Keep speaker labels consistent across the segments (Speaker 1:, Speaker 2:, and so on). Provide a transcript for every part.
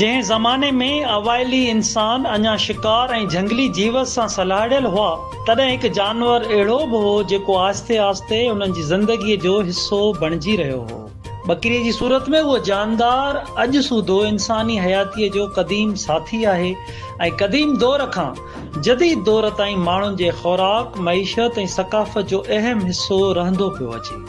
Speaker 1: جنهن زماني ۾ اوائلي انسان اڃا شڪار ۽ جهنگلي جيوت سان سلهاڙيل هئا، تڏهن هڪ جانور اهڙو به هو جيڪو آهستي آهستي انهن جي زندگيء جو حصو بڻجي رهيو هو. ٻڪريء جي صورت ۾ اهو جاندار اڄ سوڌو انساني حياتيء جو قديم ساٿي آهي ۽ قديم دور کان جديد دور تائين ماڻهن جي خوراڪ، معيشت ۽ ثقافت جو اهم حصو رهندو پيو اچي.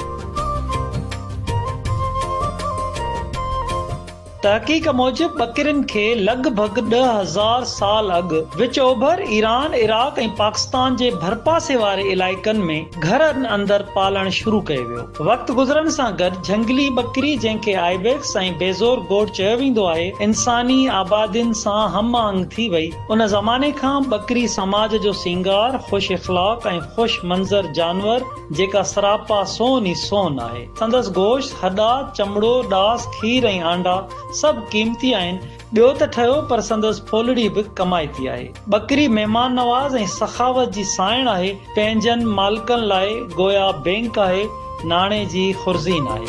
Speaker 1: تحقيق موجب ٻڪرين کي لڳ ڀڳ 10,000 سال اڳ وچ اوڀر، ايران، عراق ۽ پاڪستان جي ڀرپاسي واري علائقن ۾ گهرن اندر پالڻ شروع ڪيو ويو. وقت گذرڻ سان گڏ جهنگلي ٻڪري جنهن کي آئبيڪس ۽ بيزور گوٽ چيو ويندو آهي، انساني آبادين سان هم آهنگ ٿي وئي. ان زماني کان ٻڪري سماج جو سينگار، خوش اخلاق ۽ خوش منظر جانور جيڪا سراپا سون ئي سون آهي. سندس گوشت، هڏا، چمڙو، ڏاس، کير ۽ آنڊا سڀ قيمتي آهن. ٻيو ته ٺهيو پر سندس ڦولڙي به ڪمائتي آهي. ٻڪري مهمان نواز ۽ سخاوت جي سانئڻ آهي. پنهنجن مالڪن لاء گويا بينڪ آهي، ناڻي جي خرزين آهي.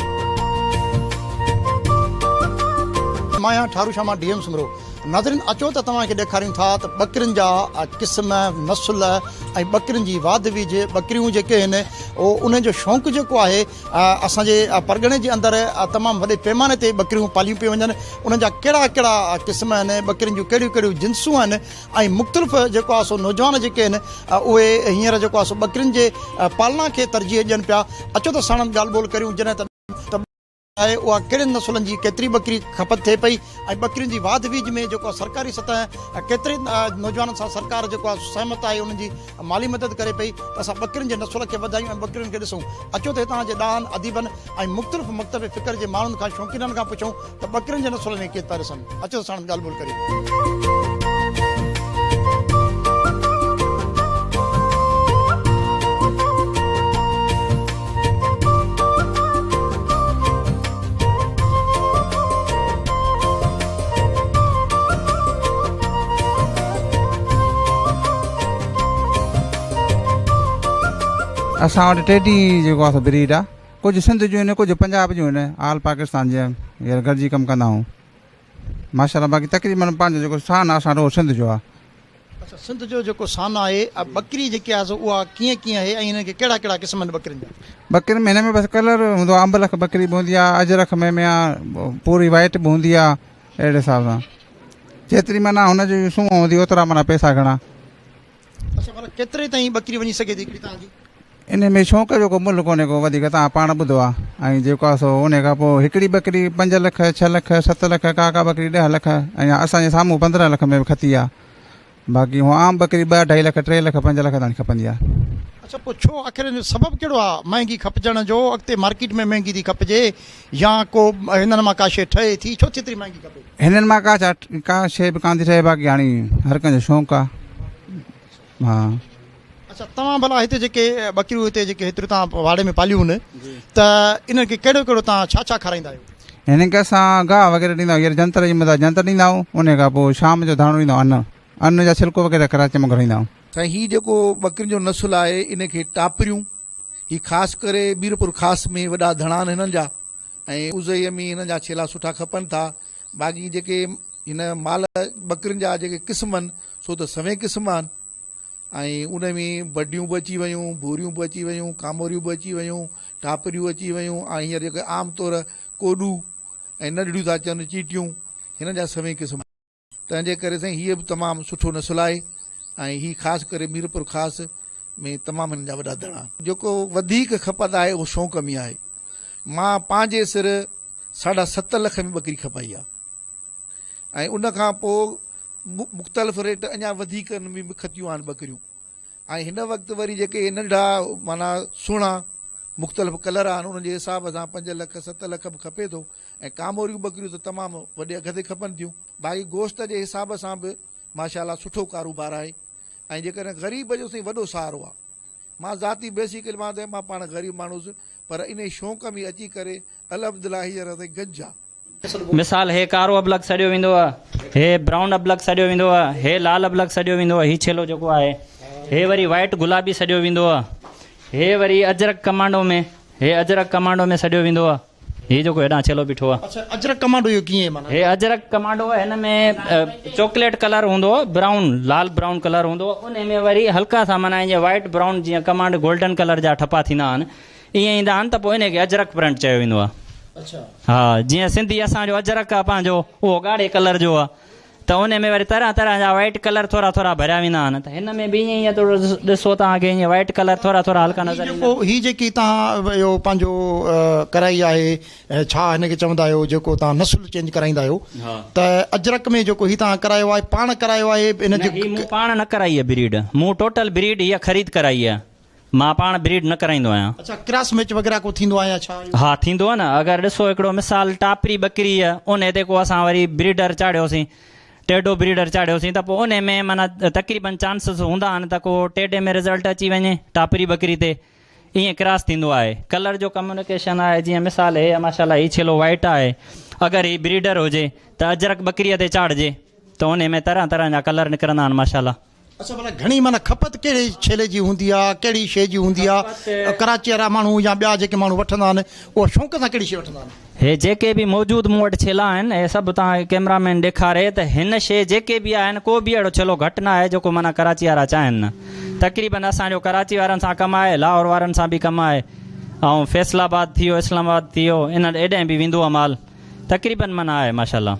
Speaker 2: مان آهيان ٺارو شاهه مان ڊي ايم سومرو. ناظرين اچو ته توهان کي ڏيکاريون ٿا ته ٻڪرين جا قسم، نسل ۽ ٻڪرين جي واڌ ويجهه، ٻڪريون جيڪي آهن اهو انهن جو شوق جيڪو آهي اسان جي پرڳڻي جي اندر تمام وڏي پيماني تي ٻڪريون پاليون پيون وڃن انهن جا ڪهڙا ڪهڙا قسم آهن ٻڪرين جون ڪهڙيون ڪهڙيون جنسون آهن ۽ مختلف جيڪو آهي سو نوجوان جيڪي آهن اهي هينئر جيڪو آهي سو ٻڪرين جي پالنا کي ترجيح ڏين پيا اچو ته ساڻن ڳالهه ٻولهه ڪريون جڏهن ته آهي اها ڪهڙين نسلن جي ڪيتري ٻڪري کپت ٿئي پئي ۽ ٻڪرين جي واڌ ويجهه ۾ جيڪو آهي سرڪاري سطح ڪيتري نوجوانن سان سرڪار جيڪو آهي سهمت آهي انهن جي مالي مدد ڪري پئي ته اسان ٻڪرين جي نسل کي وڌايون ۽ ٻڪرين کي ڏسون اچو ته هتان جي ڏاهن اديبن ۽ مختلف مڪتب فڪر جي ماڻهن کان شوقينن کان پڇون ته ٻڪرين جي نسل ۾ ڪيئن ٿا ڏسن اچو ته ساڻن ڳالهه ٻولهه ڪريون.
Speaker 3: اسان وٽ ٽيڊي جيڪو آ سو بريڊ آ ڪجهه سنڌ جون آهن ڪجهه پنجاب جون آهن آل پاڪستان جي هينئر گڏجي ڪم ڪندا آهيون ماشاء الله باقي تقريبن پنهنجو جيڪو سان آ اسان وٽ اهو سنڌ جو آ.
Speaker 2: اڇا سنڌ جو جيڪو سان آهي ٻڪري جيڪي آهي سو اها ڪيئن ڪيئن آهي ۽ هنن کي ڪهڙا ڪهڙا قسم آهن ٻڪرين جا.
Speaker 3: ٻڪرين ۾ هن ۾ بس ڪلر هوندو آ انب لک ٻڪري به هوندي آ اجرڪ ۾ ۾ آ پوري وائيٽ به هوندي آ اهڙي حساب سان جيتري معنيٰ هن جي سونهن هوندي اوترا معنيٰ پئسا گهڻا.
Speaker 2: اڇا معنيٰ ڪيتري تائين ٻڪري وڃي سگهي ٿي هڪڙي توهان جي؟
Speaker 3: انهي ۾ شوق جو ڪو ملهه ڪونهي ڪو وڌيڪ توهان پاڻ ٻڌو آ ۽ جيڪو آ سو انهي کان پوء هڪڙي ٻڪري پنج لک ڇهه لک ست لک ڪا ڪا ٻڪري ڏهه لک ۽ اسان جي سامهون 15 لک ۾ به کتي آ باقي هونء عام ٻڪري ٻه اڍائي لک ٽي لک پنج لک تائين کپندي آ.
Speaker 2: اڇا پوء ڇو آخر ان جو سبب ڪهڙو آ مهنگي کپجڻ جو اڳتي مارڪيٽ ۾ مهنگي ٿي کپجي يا ڪو هنن مان ڪا شيء ٺهي ٿي ڇو ٿي ايتري مهنگي کپي؟
Speaker 3: هنن مان ڪا ڇا ڪا شيء به ڪانه ٿي ٺهي باقي هاڻي هر ڪنهن جو شوق آ ها.
Speaker 2: اڇا توهان ڀلا هتي جيڪي ٻڪريون هتي جيڪي هيتريون توهان واڙي ۾ پاليون هن ته انهن کي ڪهڙو ڪهڙو توهان ڇا ڇا کارائيندا آهيو؟
Speaker 3: هنن کي اسان گاهه وغيره ڏيندا آهيون جنتر جي مدد جنتر ڏيندا آهيون انهي کان پوء شام جو ڌاڻو ڏيندا آهيون ان ان جا ڇلڪو وغيره ڪراچي مان گهرائيندا آهيون.
Speaker 4: سائين هي جيڪو ٻڪرين جو نسل آهي ان کي ٽاپريون هي خاص ڪري ميرپور خاص ۾ وڏا ڌڻا آهن هنن جا ۽ ازئي ۾ هنن جا ڇيلا سٺا کپن ٿا باقي جيڪي هن مال ٻڪرين جا جيڪي قسم آهن سو ته سوين قسم آهن ۽ ان ۾ بڊيون به اچي ويون، ڀوريون به اچي ويون، ڪاموريون به اچي ويون، ٽاپريون اچي ويون ۽ هينئر جيڪي عام طور ڪوڏو ۽ ننڍڙيون ٿا چون چيٽيون، هنن جا سوين قسم آهن. تنهن جي ڪري سائين هيء به تمام سٺو نسل آهي ۽ هي خاص ڪري ميرپور خاص ۾ تمام هنن جا وڏا ڌڻا آهن. جيڪو وڌيڪ کپت آهي اهو شونق ۾ آهي. مان پنهنجي سر ساڍا ست لک ۾ ٻڪري کپائي آهي. ۽ ان کان پوء مختلف ريٽ اڃا وڌيڪ ان ۾ به کتيون آهن ٻڪريون ۽ هن وقت وري جيڪي ننڍا معنيٰ سهڻا مختلف ڪلر آهن انهن جي حساب سان پنج لک ست لک به کپي ٿو ۽ ڪاموريون ٻڪريون ته تمام وڏي اگهه تي کپن ٿيون باقي گوشت جي حساب سان به ماشاء الله سٺو ڪاروبار آهي ۽ جيڪڏهن غريب جو سائين وڏو سهارو آهي مان ذاتي بيسيڪلي مان ته مان پاڻ غريب ماڻهو هوس پر انهي شوق ۾ اچي ڪري الحمدلله هينئر تائين گنج آهي.
Speaker 5: مثال، هي ڪارو ابلق سڏيو ويندو آ، هي برائون ابلق سڏيو ويندو آ، هي لال ابلق سڏيو ويندو آ، هي ڇيلو جيڪو آهي، هي وري وائيٽ گلابي سڏيو ويندو آ، هي وري اجرڪ ڪمانڊو ۾، هي اجرڪ ڪمانڊو ۾ سڏيو ويندو آ. هي جيڪو هيڏانهن ڇيلو بيٺو آ.
Speaker 2: اڇا اجرڪ ڪمانڊو اهو ڪيئن معنيٰ؟
Speaker 5: هي اجرڪ ڪمانڊو هن ۾ چاڪليٽ ڪلر هوندو برائون لال برائون ڪلر هوندو انهي ۾ وري هلڪا سا معنيٰ ائين وائيٽ برائون جيئن ڪمانڊ گولڊن ڪلر جا ٺپا ٿيندا آهن ائين ايندا آهن ته پوء انهي کي اجرڪ پرنٽ چيو ويندو آ.
Speaker 2: اڇا.
Speaker 5: ها جيئن سنڌي اسان جو اجرڪ آ پنهنجو اهو ڳاڙهي ڪلر جو آ ته انهي ۾ وري طرح طرح جا وائيٽ ڪلر ٿورا ٿورا ڀريا ويندا آهن ته هن ۾ به ائين ئي ٿورو ڏسو توهان کي ائين وائيٽ ڪلر ٿورا ٿورا هلڪا نظر ايندا.
Speaker 2: هي جيڪي توهان اهو پنهنجو ڪرائي آهي ڇا هن کي چوندا آهيو جيڪو توهان نسل چينج ڪرائيندا آهيو ته اجرڪ ۾ جيڪو هي توهان ڪرايو آهي پاڻ ڪرايو آهي ان
Speaker 5: جي. نه هي مون پاڻ نه ڪرائي آهي بريڊ مون ٽوٽل بريڊ هيء خريد ڪرائي آهي. مان پاڻ بريڊ نه ڪرائيندو آهيان.
Speaker 2: اڇا ڪراس ميچ وغيره ڪو ٿيندو آهي يا ڇا اهو؟
Speaker 5: ها ٿيندو آهي نه اگر ڏسو هڪڙو مثال ٽاپري ٻڪري انهي تي ڪو اسان وري بريڊر چاڙهيوسين ٽيڊو بريڊر چاڙهيوسين ته پوء انهي ۾ معنيٰ تقريبن چانسز هوندا آهن ته ڪو ٽيڊي ۾ رزلٽ اچي وڃي ٽاپري ٻڪري تي ائين ڪراس ٿيندو آهي ڪلر جو ڪميونيڪيشن آهي جيئن مثال هي ماشاءالله هي ڇيلو وائيٽ آهي اگر هي بريڊر هجي ته اجرڪ ٻڪري تي چاڙهجي ته انهي ۾ طرح طرح جا ڪلر نڪرندا آهن ماشاءالله.
Speaker 2: اڇا ڀلا گهڻي معنيٰ کپت ڪهڙي ڇيلي جي هوندي آ ڪهڙي شيء جي هوندي آ ڪراچي وارا ماڻهو يا ٻيا جيڪي ماڻهو وٺندا آهن اهي شوق سان ڪهڙي شيء وٺندا آهن.
Speaker 5: هي جيڪي به موجود مون وٽ ڇيلا آهن اهي سڀ توهان کي ڪئميرا مين ڏيکاري ته هن شيء جيڪي به آهن ڪو به اهڙو ڇيلو گهٽ نه آهي جيڪو معنيٰ ڪراچي وارا چاهين نه تقريبن اسان جو ڪراچي وارن سان ڪم آهي لاهور وارن سان به ڪم آهي ۽ فيصل آباد ٿي ويو اسلام آباد ٿي ويو انهن ايڏانهن به ويندو آهي مال تقريبن معنيٰ آهي ماشاءالله.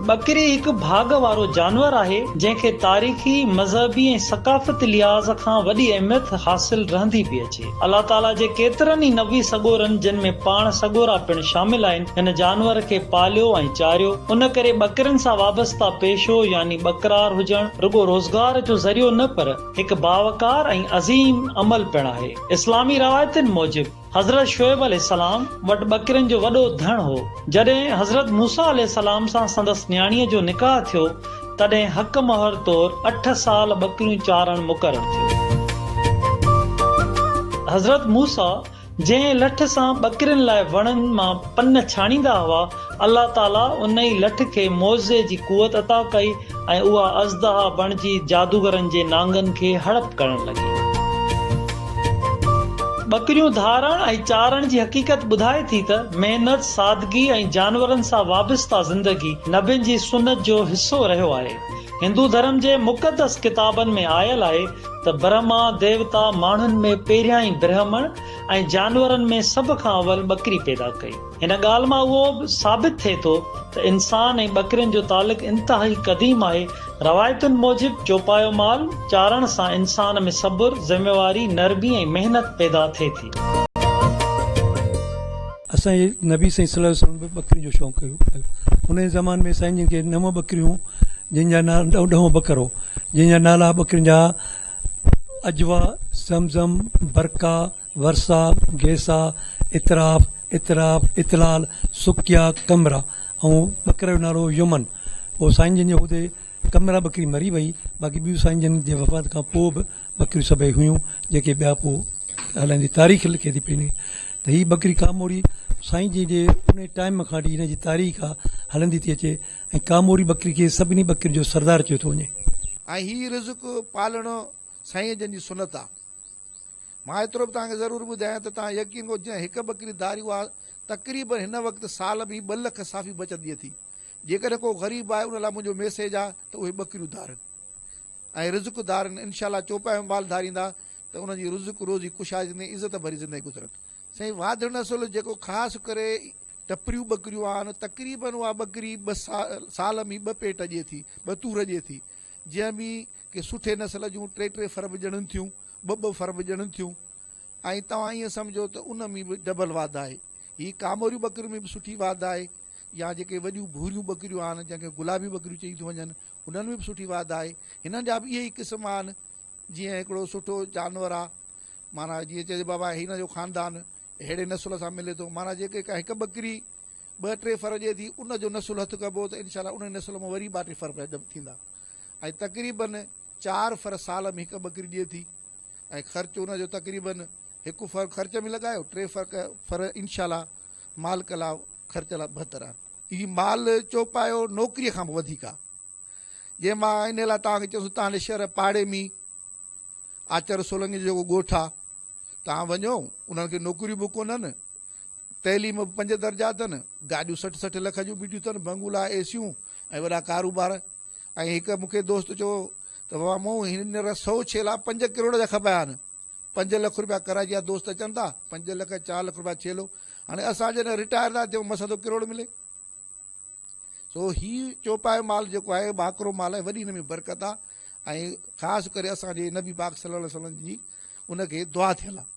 Speaker 1: ٻڪري هڪ ڀاڳ وارو جانور آهي، جنهن کي تاريخي، مذهبي ۽ ثقافتي لحاظ کان وڏي اهميت حاصل رهندي پئي اچي. الله تعاليٰ جي ڪيترن ئي نبي سڳورن جن ۾ پاڻ سڳورا پڻ شامل آهن، هن جانور کي پاليو ۽ چاريو. ان ڪري ٻڪرين سان وابسته پيشو يعني ٻڪرار هجڻ رڳو روزگار جو ذريعو نه پر هڪ باوقار ۽ عظيم عمل پڻ آهي. اسلامي روايتن موجب. حضرت شعيب عليه السلام وٽ ٻڪرين جو وڏو ڌڻ هو. جڏهن حضرت موسيٰ عليه السلام سان سندس نياڻيء جو نڪاح ٿيو، تڏهن حق مهر طور اٺ سال ٻڪريون چارڻ مقرر ٿيو. حضرت موسيٰ جنهن لٺ سان ٻڪرين لاء وڻن مان پن ڇاڻيندا هئا، الله تعاليٰ انهي لٺ کي معجزي جي قوت عطا ڪئي ۽ اها ازدها بڻجي جادوگرن جي نانگن کي هڙپ ڪرڻ لڳي. ٻڪريون ڌارڻ ۽ چارڻ جي حقيقت ٻڌائي ٿي ته محنت، سادگي ۽ جانورن سان وابسته زندگي نبين جي سنت جو حصو رهيو آهي. هندو ڌرم جي مقدس ڪتابن ۾ آيل آهي ته برهما ديوتا ماڻهن ۾ پهريائين برهمڻ ۽ جانورن ۾ سڀ کان اول ٻڪري پيدا ڪئي. هن ڳالهه مان اهو به ثابت ٿئي ٿو ته انسان ۽ ٻڪرين جو تعلق انتهائي قديم آهي. روايتن موجب چوپايو مال چارڻ سان انسان ۾ صبر، ذميواري، نرمي ۽ محنت پيدا ٿئي ٿي.
Speaker 6: اسان جي نبي سائين صلي الله عليه وسلم به ٻڪرين جو شوق ڪيو. ان جي زماني ۾ سائين جن کي نو ٻڪريون جن جا نالا ڏهون ٻڪر هو جن جا نالا ٻڪرين جا عجوه، زمزم، برڪه، ورثا، گيسا، اطراف، اطراف، اطلال، سقيا، قمرا ۽ ٻڪر جو نالو هو يمن. پوء سائين جن جي هوندي قمرا ٻڪري مري وئي، باقي ٻيون سائين جن جي وفات کان پوء به ٻڪريون سڀئي هيون، جيڪي ٻيا پوء هلائيندي تاريخ لکي ٿي پئي ته هي ٻڪري ڪاموري سائين جن جي انهي ٽائيم کان وٺي هن جي تاريخ آ هلندي ٿي اچي ۽ ڪاموري ٻڪري کي سڀني ٻڪرين جو سردار چيو ٿو وڃي.
Speaker 4: ۽ هي رزق پالڻ سائين جن جي سنت آ. مان ايترو به توهان کي ضرور ٻڌايان ته توهان يقين ڪيو جنهن هڪ ٻڪري ڌاري اها تقريبن هن وقت سال ۾ ٻه لک صافي بچت ڏئي ٿي. جيڪڏهن ڪو غريب آهي ان لاء منهنجو ميسيج آهي ته اهي ٻڪريون ڌارن ۽ رزق ڌارن انشاء الله چوپايو مال ڌاريندا ته انهن جي رزق روزي ڪشادي ٿيندي ۽ عزت ڀري زندگي گذرن. سائين واڌڙ نسل جيڪو خاص ڪري ٽپريون ٻڪريون آهن تقريبن اها ٻڪري ٻه سال ۾ ٻه پيٽ ڏئي ٿي ٻه تور ڏئي ٿي جنهن ۾ ڪي سٺي نسل جون ٽي ٽي ڦر به ڄڻن ٿيون، ٻه ٻه ڦر به ڄڻن ٿيون ۽ توهان ائين سمجهو ته ان ۾ به ڊبل واڌ آهي. هي ڪاموريون ٻڪرين ۾ به سٺي واڌ آهي يا جيڪي وڏيون ڀوريون ٻڪريون آهن جنهن کي گلابي ٻڪريون چئي ٿيون وڃن انهن ۾ به سٺي واڌ آهي. هنن جا به اهي ئي قسم آهن جيئن هڪڙو سٺو جانور آهي معنيٰ جيئن چئجي بابا هن جو خاندان ههڙي نسل سان ملي ٿو معنيٰ جيڪي ڪا هڪ ٻڪري ٻه ٽي ڦر ڏئي ٿي ان جو نسل هٿ ڪبو ته انشاء الله ان نسل مان وري ٻه ٽي ڦر پيدا ٿيندا. ۽ تقريباً چار ڦر سال ۾ هڪ ٻڪري ڏئي ٿي ۽ خرچ ان جو تقريباً هڪ ڦر خرچ ۾ لڳايو ٽي ڦر انشاء الله مالڪ لاء خرچ لاء بهتر آهن. هي مال چوپايو نوڪريء کان به وڌيڪ آهي جنهن مان ان لاء توهان کي چيس توهان جي شهر پاڙي ۾ آچر سولنگي جو جيڪو ڳوٺ آهي توهان وڃو انهن کي نوڪريون به ڪونهن، تعليم به پنج درجا اٿن، گاڏيون 60 60 لک جون بيٺيون اٿن، بنگلا، ايسيون ۽ وڏا ڪاروبار. ۽ هڪ مون کي دوست چيو ته بابا مون هينئر سئو ڇيلا پنج ڪروڙ جا کپايا آهن، پنج لک روپيا ڪراچي جا دوست اچن ٿا، پنج لک چار لک روپيا ڇيلو، هاڻي اسان جڏهن رٽائر ٿا ٿيون مس ٿو ڪروڙ ملي. سو هي چوپايو مال جيڪو آهي ٻاڪرو مال آهي، وڏي هن ۾ برڪت آهي ۽ خاص ڪري اسان جي نبي پاڪ صلي الله عليه وسلم جي ان کي دعا ٿيل آهي.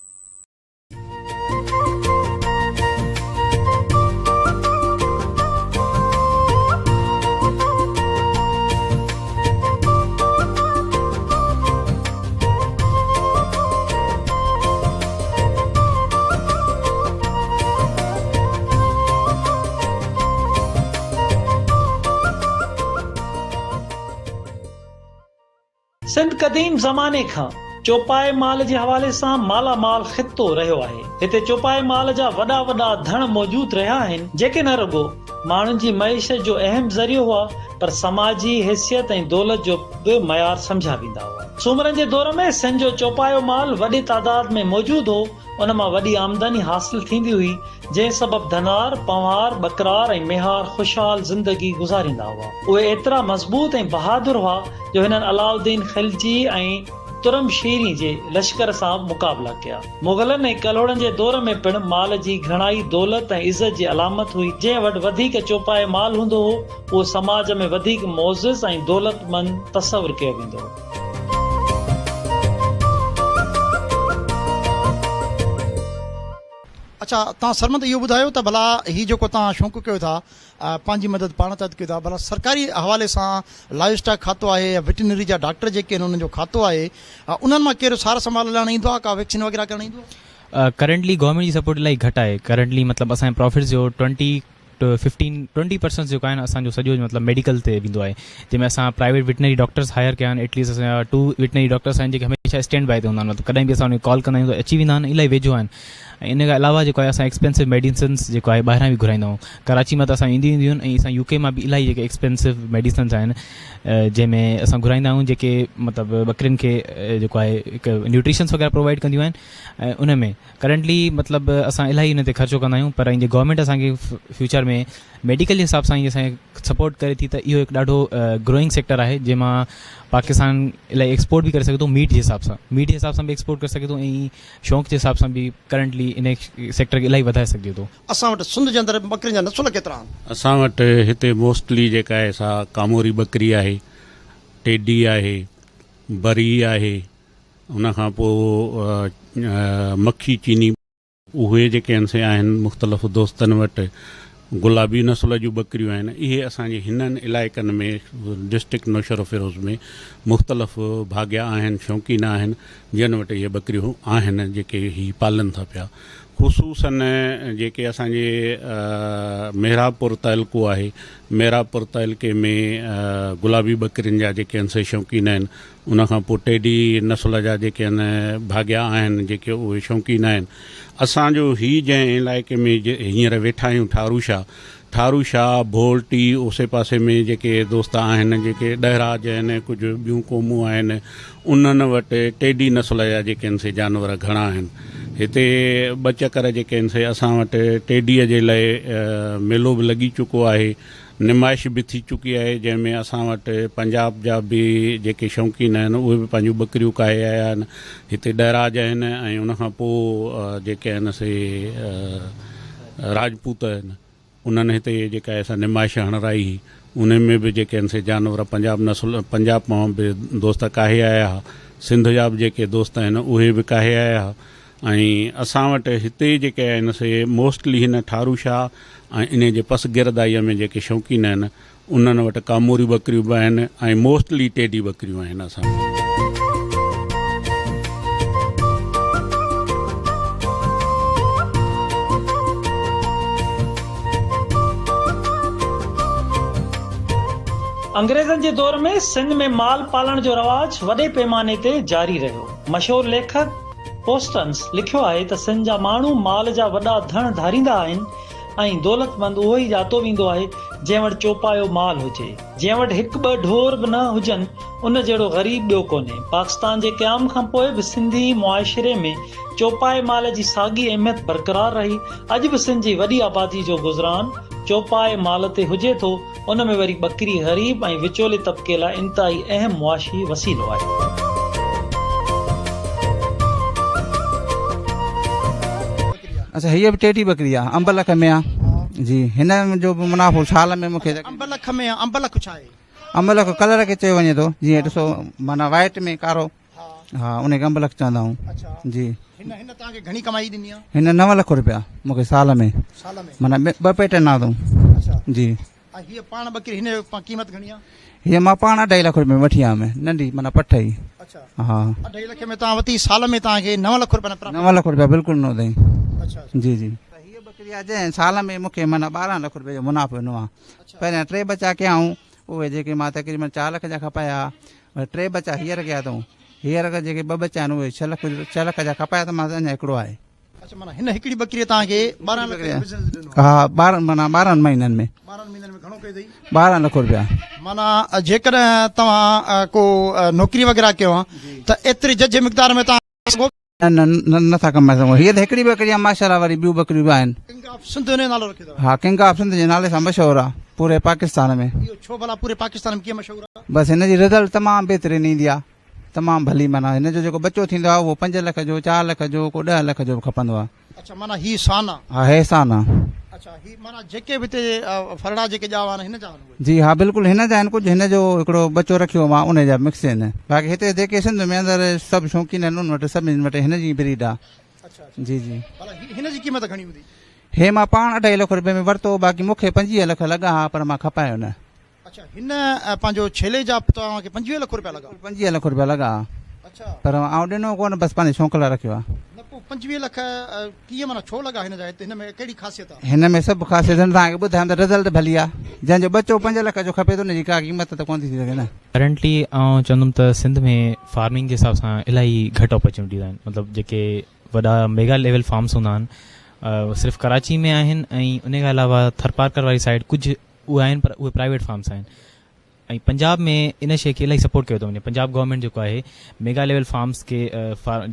Speaker 1: سنڌ قديم زماني کان چوپائي مال جي حوالي سان مالا مال خطو رهيو آهي. هتي چوپائي مال جا وڏا وڏا ڌڻ موجود رهيا آهن، جيڪي نه رڳو ماڻهن جي معيشت جو اهم ذريعو هئا، پر سماجي حيثيت ۽ دولت جو به معيار سمجهيا ويندا هئا. سومرن جي دور ۾ سنڌ جو چوپايو مال وڏي تعداد ۾ موجود هو، ان مان وڏي آمدني حاصل ٿيندي هئي، جنهن سبب ڌنار، پنهوار، ٻڪرار ۽ ميهار خوشحال زندگي گذاريندا هئا. اهي ايترا مضبوط ۽ بهادر هئا جو هنن علاؤالدين خلجي ۽ ترم شيري جي لشڪر سان مقابلا ڪيا. مغلن ۽ ڪلهوڙن جي دور ۾ پڻ مال جي گهڻائي دولت ۽ عزت جي علامت هئي. جنهن وٽ وڌيڪ چوپائي مال هوندو هو، اهو سماج ۾ وڌيڪ معزز ۽ دولتمند تصور ڪيو ويندو هو.
Speaker 2: اڇا توهان سرمد اهو ٻڌايو ته ڀلا هي جيڪو توهان شوق ڪيو ٿا پنهنجي مدد پاڻ تحت ڪيو ٿا ڀلا سرڪاري حوالي سان لائيو اسٽاڪ کاتو آهي يا وٽنري جا ڊاڪٽر جيڪي آهن انهن جو کاتو آهي انهن مان ڪير سار سنڀال لهڻ ايندو آهي ڪا ويڪسين وغيره ڪرڻ ايندو آهي؟
Speaker 7: ڪرنٽلي گورنمينٽ جي سپورٽ الاهي گهٽ آهي ڪرنٽلي مطلب اسان جي پرافٽس جو ٽوئنٽي ففٽين ٽوئنٽي پرسنٽ جيڪو آهي نه اسان جو سڄو مطلب ميڊيڪل تي ويندو آهي جنهن ۾ اسان پرائيويٽ وٽنري ڊاڪٽرس هائر ڪيا آهن ايٽليسٽ اسان جا ٽو وٽنري ڊاڪٽرس آهن جيڪي هميشه اسٽينڊ بائي تي هوندا آهن مطلب ڪڏهن به اسان انهن کي ڪال ڪندا آهيون ته اچي ويندا آهن الاهي ويجهو آهن ۽ ان کان علاوه جيڪو آهي اسان ايڪسپينسو ميڊيسنس جيڪو آهي ٻاهران به گهرائيندا آهيون ڪراچي مان ته اسان اينديون اينديون آهن ۽ اسان يو ڪي مان به الاهي جيڪي ايڪسپينسو ميڊيسنس آهن جنهن ۾ اسان گهرائيندا آهيون جيڪي مطلب ٻڪرين کي جيڪو آهي هڪ نيوٽريشنس وغيره پرووائڊ ڪنديون آهن ۽ ان ۾ ڪرنٽلي مطلب اسان الاهي ان تي خرچو ڪندا آهيون پر جي گورنمينٽ اسان کي فيوچر ۾ ميڊيڪل جي حساب سان ئي اسان کي سپورٽ ڪري ٿي ته اهو هڪ ڏاڍو گروئنگ سيڪٽر آهي جنهن مان پاڪستان الاهي ايڪسپورٽ به ڪري سگهي ٿو ميٽ جي حساب سان ميٽ جي حساب سان به ايڪسپورٽ ڪري سگهي ٿو ۽ شوق جي حساب سان به ڪرنٽلي ان سيڪٽر کي الاهي وڌائي سگهجي ٿو.
Speaker 2: اسان وٽ سنڌ جي اندر ٻڪرين جا نسل ڪيترا آهن؟
Speaker 8: اسان وٽ هتي موسٽلي جيڪا آهي سا ڪاموري ٻڪري آهي، ٽيڊي آهي، بري آهي، ان کان پوء مکي چيني اهي جيڪي آهن سي آهن مختلف دوستن وٽ گلابي نسل جون ٻڪريون آهن اهي اسان جي هنن علائقن ۾ ڊسٽرڪٽ نوشهروفيروز ۾ مختلف ڀاڳيا آهن شوقين آهن جن وٽ اهي ٻڪريون آهن جيڪي هي پالن ٿا پيا خصوصاً جيڪي اسان جي محرابپور تعلقو آهي محرابپور تعلقي ۾ گلابي ٻڪرين جا جيڪي آهن سي شوقين آهن ان کان پوء ٽيڊي نسل جا جيڪي آهن ڀاڳيا آهن جيڪي اهي شوقين آهن. اسان جو هي جنهن علائقي ۾ هينئر ويٺا آهيون ٺارو شاهه، ٺارو شاهه، ڀولٽي، اوسي پاسي ۾ جيڪي دوست آهن جيڪي ڏهراج آهن ڪجهه ٻيون قومون آهن انهن وٽ ٽيڊي نسل جا جيڪي آهن سي جانور گهڻا آهن. هتي ٻه چڪر جيڪي آهن سي اسان وٽ ٽيڊيء جي لاء ميلو به لڳي چڪو آهي. نمائش به ٿي چڪي آهي جنهن ۾ اسان وٽ پنجاب جا به جيڪي شوقين آهن اهي به پنهنجون ٻڪريون ڪاهي آيا آهن هتي ڏهراج آهن ۽ ان کان پوء جيڪي آهن سي راجپوت آهن انهن هتي جيڪا آهي سا نمائش هڻرائي هئي انهي ۾ به جيڪي آهن سي جانور پنجاب نسل پنجاب مان به دوست ڪاهي آيا ها سنڌ جا به جيڪي دوست آهن اهي به ڪاهي آيا ها ۽ اسان وٽ هتي جيڪي آهن سي موسٽلي هن ٺارو شاهه ۽ انهي جي پسگردائيء ۾ جيڪي شوقين آهن انهن وٽ ڪاموريون ٻڪريون به آهن ۽ موسٽلي ٽيڊي ٻڪريون آهن اسان وٽ.
Speaker 1: انگريزن جي دور ۾ سنڌ ۾ مال پالڻ جو رواج وڏي پيماني تي جاري رهيو. مشهور ليکڪ پوسٽنس لکيو آهي ته سنڌ جا ماڻهو مال جا وڏا ڌڻ ڌاريندا آهن ۽ دولتمند اهو ئي ڄاتو ويندو آهي جنهن وٽ چوپايو مال هجي. جنهن وٽ هڪ ٻه ڍور به نه هجن، ان جهڙو غريب ٻيو ڪونهي. پاڪستان جي قيام کان پوء به سنڌي معاشري ۾ چوپائي مال جي ساڳي اهميت برقرار رهي. اڄ به سنڌ جي وڏي آبادي جو گذران چوپائي مال تي هجي ٿو. ان ۾ وري ٻڪري غريب ۽ وچولي طبقي لاء انتهائي اهم معاشي وسيلو آهي.
Speaker 3: اڇا هيء به ٽيٽي ٻڪري آ انب لک ۾ آ جي هن جو به منافعو سال ۾ مونکي
Speaker 2: انب لک ۾ آ انب لک ڇا آهي؟
Speaker 3: انب لک ڪلر کي چيو وڃي ٿو جيئن ڏسو معنيٰ وائيٽ ۾ ڪارو ها ان کي انب لک چوندا آهيون جي
Speaker 2: هن هن توهان کي گهڻي ڪمائي ڏني آ؟
Speaker 3: هن 9 لک روپيا مون کي سال ۾
Speaker 2: سال ۾
Speaker 3: معنيٰ ٻه پيٽ ڏنا اٿئون
Speaker 2: اڇا
Speaker 3: جي
Speaker 2: ۽ هيء پاڻ ٻڪري هن جو قيمت گهڻي آ؟
Speaker 3: هيء مان پاڻ اڍائي لک روپيه ۾ وٺي آيم ننڍي معنيٰ پٺ ئي
Speaker 2: اڇا
Speaker 3: ها
Speaker 2: اڍائي لک ۾ توهان وتي سال ۾ توهان کي 9 لک روپيا
Speaker 3: 9 لک روپيا بلڪل ڏنو اٿئي
Speaker 2: اڇا
Speaker 3: جي جي ته هيء ٻڪري آ جنهن سال ۾ مون کي معنيٰ 12 لک روپيه جو منافعو ڏنو آ پهريان ٽي ٻچا ڪيائون اهي جيڪي مان تقريبن 4 لک جا کپايا وري ٽي ٻچا هينئر ڪيا اٿئون. هينئر جيڪي ٻه ٻچا آهن اهي ڇهه لک ڇهه لک جا کپايا اٿم اڃا هڪڙو آهي.
Speaker 2: اڇا معنيٰ هن هڪڙي ٻڪريء توهان کي 12 لک جو بزنس ڏنو
Speaker 3: آهي. ها 12 معنيٰ 12 مهينن ۾.
Speaker 2: 12 مهينن ۾ گهڻو ڪيو اٿئي؟
Speaker 3: 12 لک روپيا.
Speaker 2: معنيٰ جيڪڏهن توهان ڪو نوڪري وغيره ڪيو ها ته ايتري ججهي مقدار ۾ توهان سگهو.
Speaker 3: نه نه نه ٿا ڪمائي سگهون. هيء ته هڪڙي ٻڪري آهي ماشاءالله وري ٻيون ٻڪريون به آهن.
Speaker 2: ڪنگ آف سنڌ ان جو نالو رکيو اٿو.
Speaker 3: ها ڪنگ آف سنڌ جي نالي سان مشهور آهي پوري پاڪستان ۾.
Speaker 2: اهو ڇو ڀلا پوري پاڪستان ۾ ڪيئن مشهور آهي؟
Speaker 3: بس هن جي رزلٽ تمام بهترين ايندي آهي تمام ڀلي معنيٰ هن جو جيڪو ٻچو ٿيندو آهي اهو 5 لک جو 4 لک جو ڪو 10 لک جو به کپندو آهي.
Speaker 2: اڇا معنيٰ هي سان آ.
Speaker 3: ها هي سان آ.
Speaker 2: اڇا هي معنيٰ جيڪي به هتي ڦرڙا جيڪي ڄاوا آهن هن جا آهن اهي.
Speaker 3: جي ها بلڪل هن جا آهن ڪجهه هن جو هڪڙو ٻچو رکيو مان ان جا مڪس آهن باقي هتي جيڪي سنڌ ۾ اندر سڀ شوقين آهن انهن وٽ سڀني وٽ هن جي بريڊ آ.
Speaker 2: اڇا اڇا
Speaker 3: جي جي.
Speaker 2: ڀلا هي هن جي قيمت گهڻي هوندي؟
Speaker 3: هي مان پاڻ اڍائي لک روپين ۾ ورتو باقي مون کي 25 لک لڳا ها پر مان کپايو نه.
Speaker 2: اڇا هن پنهنجو ڇيلي جا توهان کي 25 لک روپيا لڳا.
Speaker 3: 25 لک روپيا لڳا ها.
Speaker 2: اڇا.
Speaker 3: پر آئون ڏنو ڪونه بس پنهنجي شوق لاء رکيو آ.
Speaker 2: نه پوء 25 لک ڪيئن معنيٰ ڇو لڳا هن جا هت هن ۾ ڪهڙي خاصيت آ.
Speaker 3: هن ۾ سڀ خاصيت آهن توهان کي ٻڌايم ته رزلٽ ڀلي آ جنهن جو ٻچو 5 لک جو کپي ٿو ان جي ڪا قيمت ته ڪونه ٿي ٿي سگهي نه.
Speaker 7: ڪرنٽلي آئون چوندم ته سنڌ ۾ فارمنگ جي حساب سان الاهي گهٽ اپرچونٽيز آهن مطلب جيڪي وڏا ميگا ليول فارمس هوندا آهن صرف ڪراچي ۾ آهن ۽ ان کان علاوه ٿرپارڪر واري سائيڊ ڪجهه اهي آهن پر اهي پرائيويٽ فارمس آهن ۽ پنجاب ۾ ان شيء کي الاهي سپورٽ ڪيو ٿو وڃي پنجاب گورنمينٽ جيڪو آهي ميگا ليول فارمس کي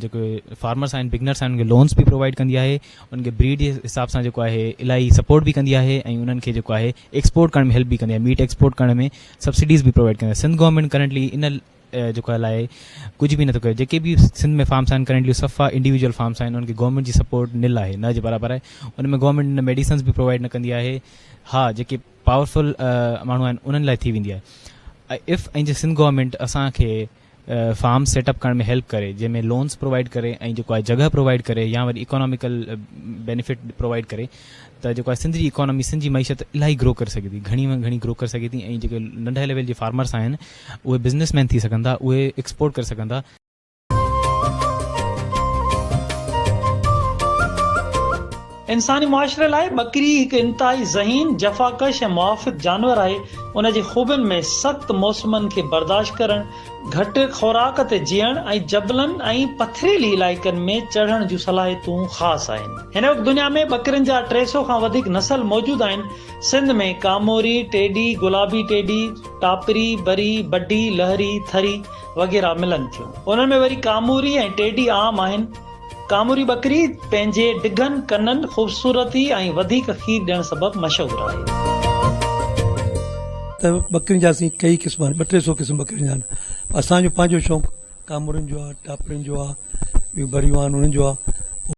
Speaker 7: جيڪو فارمرس آهن بگنرس آهن انهن کي لونس به پرووائيڊ ڪندي آهي انهن کي بريڊ جي حساب سان جيڪو آهي الاهي سپورٽ به ڪندي آهي ۽ انهن کي جيڪو آهي ايڪسپورٽ ڪرڻ ۾ هيلپ به ڪندي آهي ميٽ ايڪسپورٽ ڪرڻ ۾ سبسڊيز به پرووائيڊ ڪندي آهي سنڌ گورنمينٽ ڪرنٽلي ان جيڪو لاء ڪجهه به نٿو ڪري جيڪي به سنڌ ۾ فارمس آهن ڪرنٽلي صفا انڊيويجوئل فارمس آهن انهن کي گورنمينٽ جي سپورٽ نل آهي نه جي برابر آهي ان ۾ گورنمينٽ نه ميڊيسنس به پرووائيڊ نه ڪندي آهي ها جيڪي پاورفل ماڻهو آهن انهن لاء ٿي ويندي آهي if ۽ جي سنڌ گورنمينٽ اسان کي فارم سيٽ اپ ڪرڻ ۾ هيلپ ڪري جنهن ۾ لونس پرووائيڊ ڪري ۽ جيڪو آهي جڳهه پرووائيڊ ڪري يا وري اڪاناميڪل بينيفٽ پرووائيڊ ڪري ته جيڪو آهي سنڌ جي اڪانامي سنڌ جي معيشت الاهي گرو ڪري سگهي ٿي گهڻي ۾ گهڻي گرو ڪري سگهي ٿي ۽ جيڪي ننڍي ليول جي فارمرس آهن اهي بزنس مين ٿي سگهن ٿا اهي ايڪسپورٽ ڪري سگهن ٿا.
Speaker 1: انساني معاشري لاء ٻڪري هڪ انتهائي ذهين، جفاڪش ۽ موافق جانور آهي. ان جي خوبين ۾ سخت موسمن کي برداشت ڪرڻ، گهٽ خوراڪ تي جيئڻ ۽ جبلن ۽ پٿريلي علائقن ۾ چڙهڻ جون صلاحيتون خاص آهن. هن وقت دنيا ۾ ٻڪرين جا 300 کان وڌيڪ نسل موجود آهن. سنڌ ۾ ڪاموري، ٽيڏي، گلابي ٽيڏي، ٽاپري، بري، بڊي، لهري، ٿري وغيره ملن ٿيون. انهن ۾ وري ڪاموري ۽ ٽيڏي عام آهن. ڪاموري ٻڪري پنهنجي ڊگهن ڪنن، خوبصورتي ۽ وڌيڪ کير ڏيڻ سبب مشهور آهي.
Speaker 6: ته ٻڪرين جا سائين ڪئي قسم آهن، ٻه ٽي سو قسم ٻڪرين جا آهن. اسان جو پنهنجو شوق ڪامورين جو آهي، ٽاپرين جو آهي، ٻيون بريون آهن انهن جو آهي.